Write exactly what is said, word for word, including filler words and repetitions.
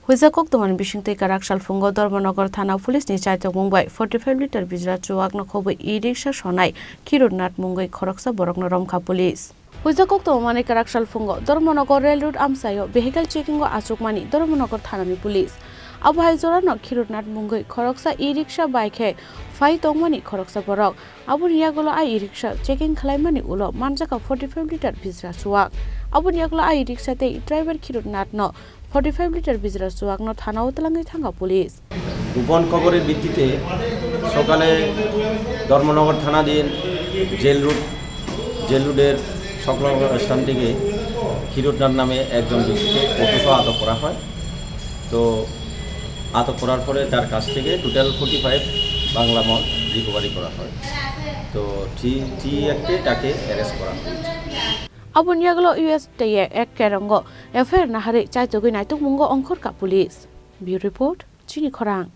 Huijak koktwmani bisingtwi kwrak salphungo Dharmanagar thana police ni chaitokmung bai forty five litre bijra chuwak no khobwi e-rickshaw sonai Khirut Nath mungwi khoroksa borokno romkha police. Huijak koktwmani kwrak salphungo Dharmanagar rail road amchaio vehicle checking o achukmani Dharmanagar thanani police. Abo hai jorano Khirut Nath mungwi khoroksa e-rickshaw bai khe phai tongmani khoroksa borok. Aboni yagulo a e-rickshaw checking khlaimani ulo manjaka forty five litre bijra chuwak. Aboni yagulo a e-rickshaw tei driver Khirut Nath no forty five litre bijra chuwak no thana o twlangwi thangkha police. গোপন খবরের ভিত্তিতে সকালে ধর্মনগর থানাধীন jail road, jail রোডের সংলগ্ন স্থান থেকে ক্ষীরোদনাথ নামে একজন ব্যক্তিকে অটোসহ আটক করা হয়। তো আটক করার পরে তার কাছ থেকে টোটাল ফর্টি ফাইভ বাংলা মদ রিকভারি করা হয়। তো থ্রি থ্রি অ্যাক্টে তাকে অ্যারেস্ট করা হয়েছে। Aboni yagulo U S tei ek kerongo F I R naharwi chaitogwi naitukmungo ongkhorkha police. Bureau Report, Chini Khorang.